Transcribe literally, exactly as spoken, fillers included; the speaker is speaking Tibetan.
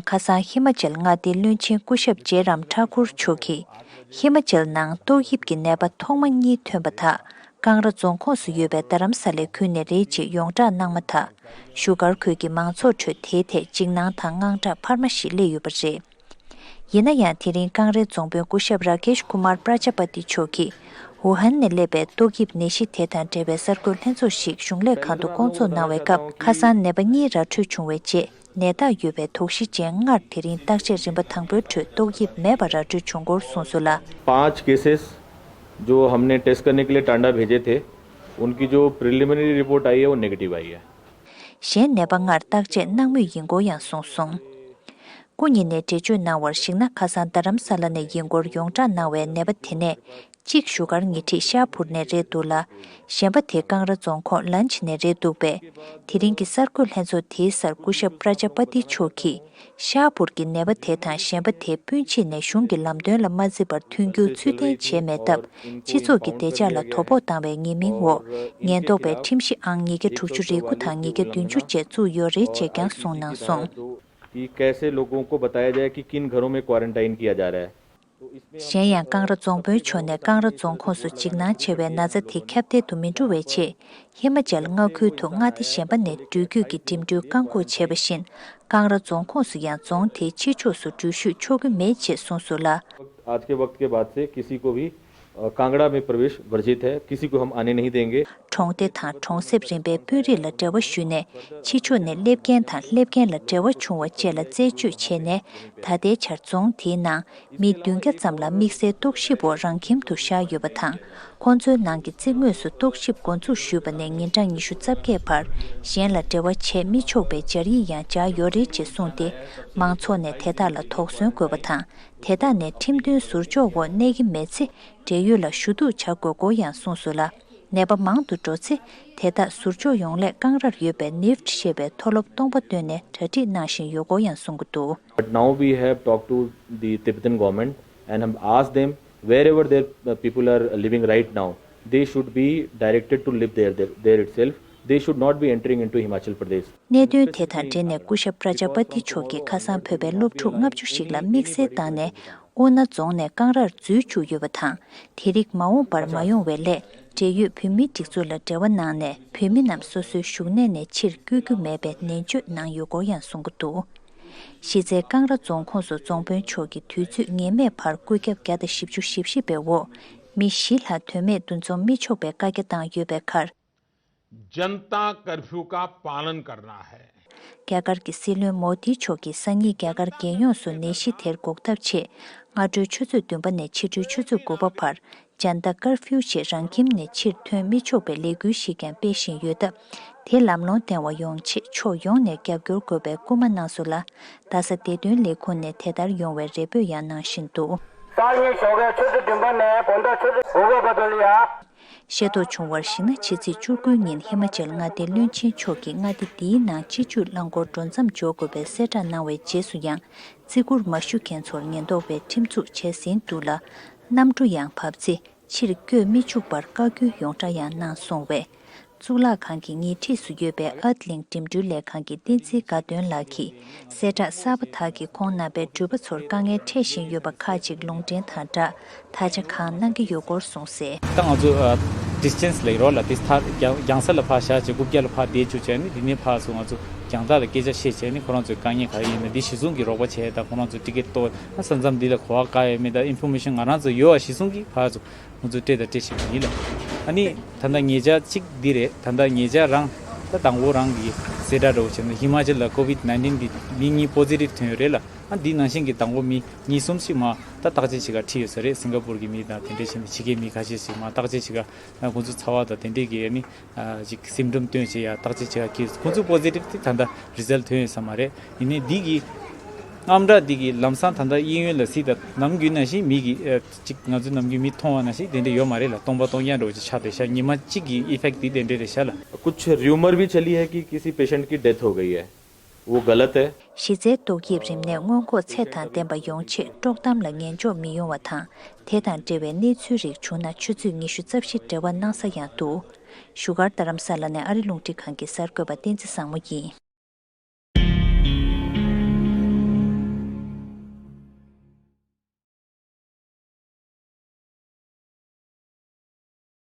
ཁ་སང་ཧི་མ་ཅལ་མངའ་སྡེའི་བློན་ཆེན་སྐུ་ཞབས་ཇེ་རམ་ཐ་ཁུར་མཆོག་གིས། ཧི་མ་ཅལ་ནང་ཏོག་དབྱིབས་ཀྱི་ནད་པ་ཐོག་མ་གཉིས་ཐོན་པ་དག་ཀང་ར་རྫོང་ཁོངས་སུ་ཡོད་པའི་རྡ་རམ་ས་ལའི་ཁུལ་ནས་རེད་ཅེས་ཡོངས་བསྒྲགས་གནང་མ་ཐག་བཞུགས་སྒར་ཁུལ་གྱི་མང་ཚོགས་ཁྲོད་དེའི་ཐད་འཇིགས་སྣང་དང་དངངས་སྐྲག་འཕར་མ་ཞིག་སླེབས་ཡོད་པ་རེད། ཡིན་ན་ཡང་། དེ་རིང་ཀང་རའི་རྫོང་དཔོན་སྐུ་ཞབས་ར་ཀེཤ་ཀུ་མར་པྲ་ཇ་པ་ཏི་མཆོག་གིས། ཝུ་ཧན་ནས་སླེབས་པའི་ཏོག་དབྱིབས་ནད་གཞི་དེ་དང་འབྲེལ་བའི་གསར་འགོད་ལྷན་ཚོགས་ཤིག་གཞུང་ལས་ཁང་དུ་བསྐོང་ཚོགས་གནང་བའི་སྐབས། ཁ་སང་ནད་པ་གཉིས་ར་འཕྲོད་བྱུང་བའི་རྗེས། ནད་རྟགས་ཡོད་པའི་དོགས་གཞི་ཅན་ལྔར་དེ་རིང་བརྟག་དཔྱད་རིམ་པ་དང་པོའི་ཁྲོད་ཏོག་དབྱིབས་མེད་པ་ར་འཕྲོད་བྱུང་སྐོར་གསུངས་སོང་ལ། पांच केसेस जो हमने टेस्ट करने के लिए टांडा भेजे थे, उनकी जो प्रिलिमिनरी रिपोर्ट आई है, वो नेगेटिव आई है। གཞན་ནད་པ་ལྔར་བརྟག་དཔྱད་གནང་མུས་ཡིན་སྐོར་ཡང་གསུངས་སོང་། སྐུ་ཉིད་ནས་འགྲེལ་བརྗོད་གནང་བར་གཞིགས་ན། ཁ་སང་རྡ་རམ་ས་ལ་ནས་ཡིན་སྐོར་ཡོངས་བསྒྲགས་གནང་བའི་ནད་པ་དེ་ནས་གཅིག་བཞུགས་སྒར་ཉེ་འཁྲིས་ཤ་ཕུར་ནས་རེད་འདུག་ལ། གཞན་པ་དེ་ཀང་ར་རྫོང་ཁོངས་ལན་ཆི་ནས་རེད་འདུག་པས། དེ་རིང་གི་གསར་འགོད་ལྷན་ཚོགས་དེའི་སར་སྐུ་ཞབས་པྲ་ཇ་པ་ཏི་མཆོག་གིས། ཤ་ཕུར་གྱི་ནད་པ་དེ་དང་གཞན་པ་དེ་སྤུན་མཆེད་ནས་གཞུང་གི་ལམ་སྟོན་ལ་མ་བརྩི་བར་མཐུན་འགྱུར་ཚུལ་ལྡན་བྱས་མེད་སྟབས། སྤྱི་ཚོགས་ཀྱི་བདེ་འཇགས་ལ་དོ་ཕོག་བཏང་བའི་ཉེས་མིང་འོག་ཉེན་རྟོག་པས་ཁྲིམས་གཞི་ཨང་ཉིས་བརྒྱ་དྲུག་ཅུ་རེ་དགུ་དང་ཉིས་བརྒྱ་བདུན་ཅུ་བཅས་བཙུགས་ཡོད་རེད་ཅེས་ཀྱང་གསུངས་གནང་སོང་། कि कैसे लोगों को बताया जाए कि किन घरों में क्वारंटाइन किया जा रहा है। གཞན་ཡང་། ཀང་ར་རྫོང་དཔོན་མཆོག་ནས་ཀང་ར་རྫོང་ཁོངས་སུ་འཇིགས་སྣང་ཆེ་བའི་ན་ཚ་དེ་ཁྱབ་གདལ་དུ་མི་འགྲོ་བའི་ཆེད། ཧི་མ་ཅལ་མངའ་ཁུལ་དུ་མངའ་སྡེ་གཞན་པ་ནས་འགྲུལ་སྐྱོད་ཀྱི་འགྲིམ་འགྲུལ་བཀག་འགོག་བྱས་པ་བཞིན། ཀང་ར་རྫོང་ཁོངས་སུ་ཡང་རྫོང་དེའི་ཕྱི་ཕྱོགས་སུ་འགྲུལ་བཞུད་ཆོག་གི་མེད་ཅེས་གསུངས་སོང་ལ། आज के वक्त के बाद से किसी को भी, अ, कांगड़ा में प्रवेश वर्जित है, किसी को हम आने नहीं देंगे। གྲོང་སྡེ་དང་གྲོང་གསེབ་རིམ་པའི་དཔོན་རིགས་ལ་འབྲེལ་བ་ཞུས་ནས། ཕྱི་ཕྱོགས་ནས་སླེབས་མཁན་དང་སླེབས་མཁན་ལ་འབྲེལ་བ་བྱུང་བ་བཅས་ལ་རྩད་གཅོད་བྱས་ནས། ད་ལྟའི་ཆར་རྫོང་དེའི་ནང་མི་བདུན་བརྒྱ་ཙམ་ལ་དམིགས་བསལ་རྟོག་ཞིབ་འོག་རང་ཁྱིམ་དུ་བཞག་ཡོད་པ་དང་། ཁོང་ཚོའི་ནང་གི་རྩིག་ངོས་སུ་རྟོག་ཞིབ་འགོ་འཛུགས་ཞུས་པ་ནས་ཉིན་གྲངས་ཉི་ཤུ་རྩ་བརྒྱད་བར་གཞན་ལ་འབྲེལ་བ་བྱས་མི་ཆོག་པའི་སྦྱར་ཡིག་ཡང་སྦྱར་ཡོད་རེད་ཅེས་གསུངས་ཏེ། མང་ཚོགས་ནས་དེ་དག་ལ་དོགས་ཟོན་དགོས་པ་དང་། དེ་དག་ནས་ཁྲིམས་མཐུན་ཟུར་འཇོག་འོག་གནས་ཀྱི་མེད་ཚེ། འབྲེལ་ཡོད་ལ་ཞུ་གཏུག་བྱ་དགོས་སྐོར་ཡང་གསུངས་སོང་ལ། ནད་པ་མང་དུ་འགྲོ་ཚེ། དེ་དག་ཟུར་འཇོག་ཡོང་སླད་ཀང་རར་ཡོད་པའི་ནིབ་ཊི་ཞེས་པའི་མཐོ་སློབ་སྟོང་པ་བཏོན་ནས་གྲ་སྒྲིག་གནང་བཞིན་ཡོད་སྐོར་ཡང་གསུང་གི་འདུག། But now we have talked to the Tibetan government and have asked them, wherever their, uh, people are living right now, they should be directed to live there, there, there itself. They should not be entering into Himachal Pradesh. གནད་དོན་དེ་དང་འབྲེལ་ནས་སྐུ་ཞབས་པྲ་ཇ་པ་ཏི་མཆོག་གིས་ཁ་སང་བོད་པའི་སློབ་ཕྲུག་ལྔ་བཅུ་ཞིག་ལ་དམིགས་བསལ་བཏང་ནས། ཨུ་ན་རྫོང་ནས་ཀང་རར་འཛུལ་བཅུག་ཡོད་པ་དང་། དེ་རིགས་མ་འོངས་པར་མ་ཡོང་བའི་སླད། འབྲེལ་ཡོད་བོད་མིའི་སྒྲིག་འཛུགས་ལ་འབྲེལ་བ་གནང་ནས། བོད་མི་རྣམས་སོ་སོའི་བཞུགས་གནས་ནས་ཕྱིར་བསྐྱོད་རྒྱུ་མེད་པའི་ནན་བརྗོད་གནང་ཡོད་སྐོར་ཡང་གསུང་གི་འདུག། གཞི་རྩའི་ཀང་ར་རྫོང་ཁོངས་སུ་རྫོང་དཔོན་མཆོག་གིས་དུས་ཚོད་ངེས་མེད་བར་བཀོད་ཁྱབ་བརྒྱ་དང་བཞི་བཅུ་ཞེ་བཞི་པའི་འོག་མི་བཞི་ལྷག་དོན་མེད་འདུ་འཛོམས་མི་ཆོག་པའི་བཀའ་རྒྱ་བཏང་ཡོད་པའི་ཁར། जनता कर्फ्यू का पालन करना है। རྒྱ་གར་གྱི་སྲིད་བློན་མོ་དྷི་མཆོག་གིས་སང་ཉིན་རྒྱ་གར་རྒྱལ་ཡོངས་སུ་ནད་གཞི་དེར་འགོག་ཐབས་ཆེད། སྔ་དྲོའི་ཆུ་ཚོད་བདུན་པ་ནས་ཕྱི་དྲོའི་ཆུ་ཚོད་དགུ་པ་བར། ཇན་ཏ་ཀར་ཕིའུ་ཞེས་རང་ཁྱིམ་ནས་ཕྱིར་ཐོན་མི་ཆོག་པའི་ལས་འགུལ་ཞིག་ཀྱང་སྤེལ་བཞིན་ཡོད་སྟབས། དེ་ལམ་ལྷོང་ལྡན་པ་ཡོང་ཆེད་ཕྱོགས་ཡོངས་ནས་རྒྱབ་སྐྱོར་དགོས་པའི་སྐུལ་མ་གནང་སོང་ལ། རྡ་ས་བདེ་དོན་ལས་ཁུངས་ནས་དེ་ལྟར་ཡོང་བའི་རེ་འབོད་ཡང་གནང་བཞིན་འདུག། སང་ཉིན་ཞོགས་ཀའི་ཆུ་ཚོད་བདུན་པ་ནས་དགོང་དག་ཆུ་ཚོད་དགུ་པ་བར་དུ་ལ་ཡ། ཤེས་རྟོགས་བྱུང་བར་གཞིགས་ན། ཕྱི་ཚེས་བཅུ་དགུ་ཉིན་ཧི་མ་ཅལ་མངའ་སྡེའི་བློན་ཆེན་མཆོག་གིས་མངའ་སྡེ་འདིའི་ནང་སྤྱི་སྤྱོད་རླངས་འཁོར་འགྲོ་མཚམས་འཇོག་དགོས་པའི་གསལ་བསྒྲགས་གནང་བའི་རྗེས་སུ་ཡང་། བརྩི་བཀུར་མ་ཞུ་མཁན་ཚོར་ཉེན་རྟོག་པས་ཁྲིམས་འཛུགས་བྱས་ཟིན་འདུག་ལ། གནམ་གྲུ་ཡང་བབས་ཚེ་ཕྱིར་བསྐྱོད་མི་ཆུག་པར་བཀའ་བཀྱོན་ཡོངས་གྲགས་ཡང་གནང་སོང་བས། གཙུག་ལག་ཁང་གི་ཉེ་འཁྲིས་སུ་ཡོད་པའི་ཨར་ཊི་ལིང་འགྲིམ་འགྲུལ་ལས་ཁང་གི་བསྟན་འཛིན་དགའ་སྟོན་ལགས་ཀྱིས། གསལ་བསྒྲགས་གསར་པ་དག་གིས་ཁོང་རྣམ་པའི་འགྲུལ་པ་ཚོར་དཀའ་ངལ་འཕྲད་བཞིན་ཡོད་པ་ཁག་ཅིག་ལུང་འདྲེན་དང་སྦྲགས། ད་ཆ་གང་གནང་གི་ཡོད་སྐོར་གསུངས་གསལ། ད་ང་ཚོ་ཨ་ཌི་སི་ཊེན་སི་ལབ་ཀྱི་རེད་ལ། དེ་ཐག་རྒྱང་རྒྱང་ས་ལ་ཕར་བཞག་བྱས། རྐུབ་བཀྱག་ལ་ཕར་བསྡད་བཅུག་བྱས་ནས། དེ་ནས་ཕར་ཚུར་ང་ཚོ་རྒྱང་ཐག་ལ་སྐད་ཆ་བཤད་བྱས་ནས། ཁོ་རང་ཚོའི་དཀའ་ངལ་ག་རེ་ཡིན་ན། འདི་གཞི་བཟུང་གིས་རོགས་པ་བྱས། ད་ཁོ་རང་ཚོ་ཊི་ཀེ་ཊི་གཏོར། ཨ་ས་མཚམས་འདི་ལ་གོ་བ་ག་ཡོད་མེད། ད་ཨིན་ཕོར་མེ་ཤན་ང་རང་ཚོ་ཡོད་པ་གཞི་བཟུང་གིས་ཕར་ཚུར་ང་ཚོ་སྤྲད་དང་སྤྲད་བཞིན་པ་ཡིན་ལ། ཨ་ནི་ད་ལྟ་ཉེ་ཆར་གཅིག་འདི་རེད། ད་ལྟ་ཉེ་ཆར་རང་ད་དང་པོ་རང་གི་གསལ་བསྒྲགས་འདྲ་བོ་བྱས་ན། ཧི་མ་ཅལ་ལ་ཀོ་ཝིཌ་ནའིན་ཊིན་འདི་མི་གཉིས་པོ་ཛི་ཊིབ་ཐོན་ཡོད་རེད་ལ། ཨ་འདི་ནང་བཞིན་གྱི་དང་པོ་མི་གཉིས་གསུམ་ཞིག་མར་ད་བརྟག་དཔྱད་བྱེད་གར་ཁྲིད་ཡོད་ས་རེད། སིང་ག་པུར་གྱི་མི་དང་དེ་འདྲ་བྱས་ནས། ཕྱི་རྒྱལ་མི་ཁ་ཤས་ཤིག་མར་བརྟག་དཔྱད་བྱེད་གར། ཁོང་ཚོ་ཚ་བ་དང་དེ་འདྲས་ཀྱི་ཨ་ནི་ཅིག་སིམ་ཊོམ་སྟོན་བྱེད་ཡ་བརྟག་དཔྱད་བྱེད་ཡ་ཁྱེར། ཁོང་ཚོ་པོ་ཛི་ཊིབ་དེ་ད་ལྟ་རི་ཛལ་ཊི་ཐོན་ཡོད་ས་མ་རེད། ཡིན་ནའི་འདི་གི་དངངས་སྐྲག་འདི་གི་ལམ་སང་ད་ལྟ་གཡས་གཡོན་ལ་གཟིགས་དང་། ནམ་རྒྱུན་ནང་བཞིན་མི་གི་ཨ་ཅིག་ང་ཚོ་ནམ་རྒྱུན་མི་མཐོང་བ་ནང་བཞིན་དེ་འདྲས་ཡོད་མ་རེད་ལ། སྟོང་པ་སྟོང་རྐྱང་འདྲ་བོ་ཅིག་ཆགས་བསྡད་ཤག། ཉི་མ་གཅིག་གི་ཨི་ཕེག་ཊི་འདི་དེ་འདྲས་རེད་ཤག་ལ། कुछ रूमर भी चली है कि किसी पेशेंट की डेथ हो गई है, वो गलत है। གཞི་རྩའི་ཏོག་དབྱིབས་རིམས་ནད་སྔོན་འགོག་ཚད་དང་ལྡན་པ་ཡོང་ཆེད་དཀྲོག་གཏམ་ལ་ཉན་འཇོག་མི་ཡོང་བ་དང་། དེ་དང་འབྲེལ་བའི་གནས་ཚུལ་རིགས་བྱུང་ན་ཆུ་ཚོད་ཉི་ཤུ་རྩ་བཞི་འབྲེལ་བ་གནང་ས་ཡང་འདུག། བཞུགས་སྒར་རྡ་རམ་ས་ལ་ནས་ཨ་རི་རླུང་འཕྲིན་ཁང་གི་གསར་འགོད་པ་བསྟན་འཛིན་བཟང་མོ་ཡིན།